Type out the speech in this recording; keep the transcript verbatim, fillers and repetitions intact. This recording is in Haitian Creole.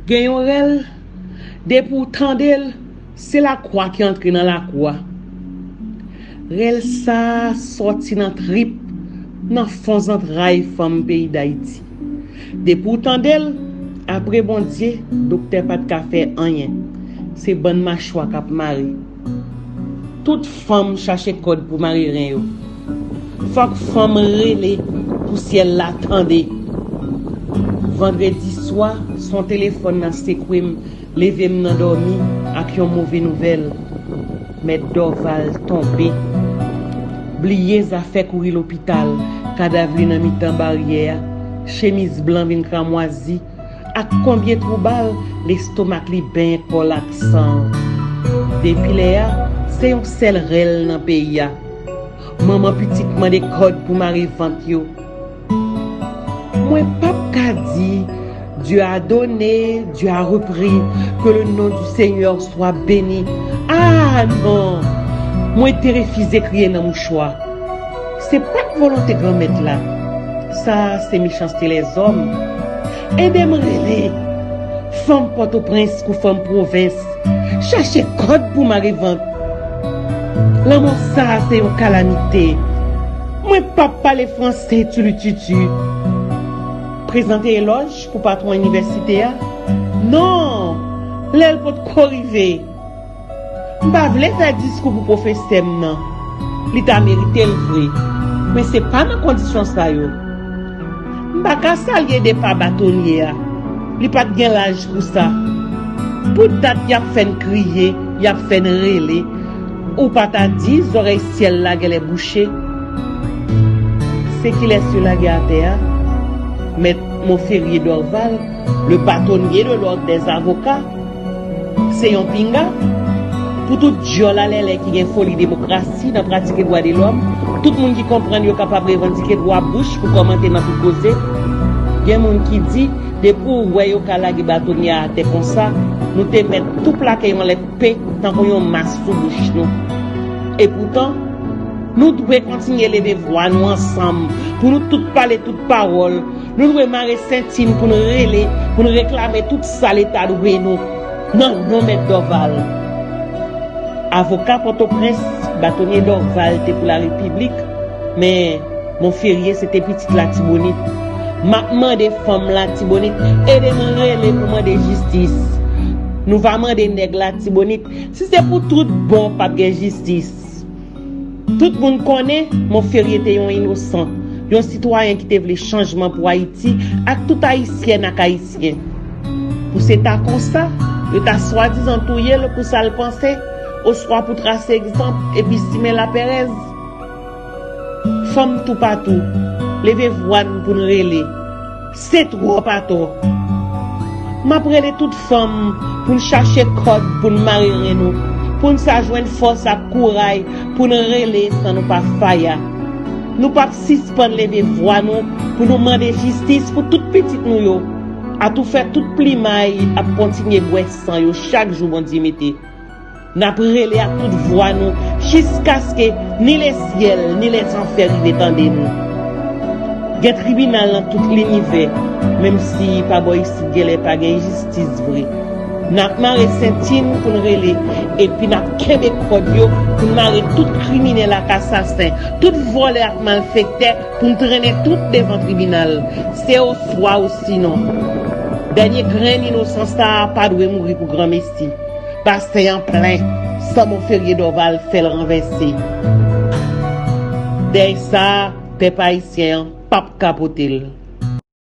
Gen yon rèl, depi w tande l, se lakwa ki antre nan lakou a. Rèl sa a sòti nan trip, nan fon zantray fanm peyi Dayiti. Depi w tande l, apre Bondye, doktè pa t ka fè anyen. Se bann machwa k ap mare. Tout fanm chache kòd pou mare ren yo. Fòk fanm rele pou syèl la tande. Vandredi swa, se yon telefòn nan sekwe m, leve m nan dòmi ak yon move nouvèl. Mèt Dòval tonbe. Bliye zafè kouri lopital, kadav li nan mitan baryè a, chemiz blan vin kramwazi, ak konbyen twou bal, lestomak li benyen kò l ak san. Depi lè a, se yon sèl rèl nan peyi a. Manman pitit mande kòd pou mare vant yo. Mwen p ap ka di, Dieu a donné, Dieu a repris, que le nom du Seigneur soit béni. Ah non! Mwen te refize kriye nan mouchwa. Se pa t volonte Granmèt la. Sa a se mechanste lèzòm. Ede m rele fanm Pòtoprens kou fanm pwovens. Chache kòd pou mare vant. Lanmò sa a se yon kalamite. Mwen p ap pale franse tilititi. Prezante elòj pou patwon inivèsite a? Non! Lè l potko rive. M pa vle fè diskou pou pwofesè m nan. Li ta merite l vre. Men se pa nan kondisyon sa yo. M pa ka salye depa batonye a. Li pa t gen laj pou sa. Pou dat y ap fè n kriye, y ap fè n rele. Ou pa ta di zòrèy syèl la genlè bouche. Se kilès yo lage atè a? Mèt Monferrier Dorval, le bâtonnier de l'ordre des avocats. Se yon pinga. Pou tout dyòl alèlè ki gen foli demokrasi nan pratike dwa de lòm, tout moun ki konprann yo kapab revandike dwa bouch pou kòmante nan tout koze, gen moun ki di, depi w wè yo ka lage batonye a atè konsa, nou te mèt tou plake yon lèt P tankou yon mas sou bouch nou. Epoutan, nou dwe kontinye leve vwa nou ansanm pou nou tout pale tout pawòl. Nou dwe mare senti n pou n rele, pou n reklame tout sa Leta dwe nou, nan non Mèt Dorval. Avoka Pòtoprens, batonye Dorval te pou Larepiblik, men Monferrier se te pitit Latibonit. M ap mande fanm Latibonit, ede m rele pou mande jistis. Nou va mande nèg Latibonit, si se pou tout bon, p ap gen jistis. Tout moun konnen Monferrier te yon inosan, yon sitwayen ki te vle chanjman pou Ayiti ak tout Ayisyèn ak Ayisyen. Pou se ta konsa, yo ta swadizan touye l pou sa l panse, oswa pou trase egzanp epi simen lapèrèz. Fanm toupatou, leve vwa n pou n rele. Se twòp atò. M ap rele tout fanm pou n chache kòd pou n mare ren nou, pou n sa jwenn fòs ak kouray pou n rele san nou pa faya. Nou p ap sispann leve vwa nou pou nou mande jistis pou tout pitit nou yo. Atoufè tout plimay ap kontinye bwè san yo chak jou Bondye mete. N ap rele ak tout vwa nou jiskaske ni lesyèl ni lèzanfè rive tande nou. Gen tribinal nan tout linivè, menm si pa bò isit genlè pa gen jistis vre. N ap mare senti n pou n rele, epi n ap kenbe kòd yo pou n mare tout kriminèl ak asasen, tout vòlè ak malfektè pou n trennen tout devan tribinal. Se oswa osinon. Dènye grenn inosans sa a pa dwe mouri pou granmesi. Basen an plen, san Monferrier Dorval fè l ranvèse. Dèy sa a, pèp ayisyen an p ap ka pote l.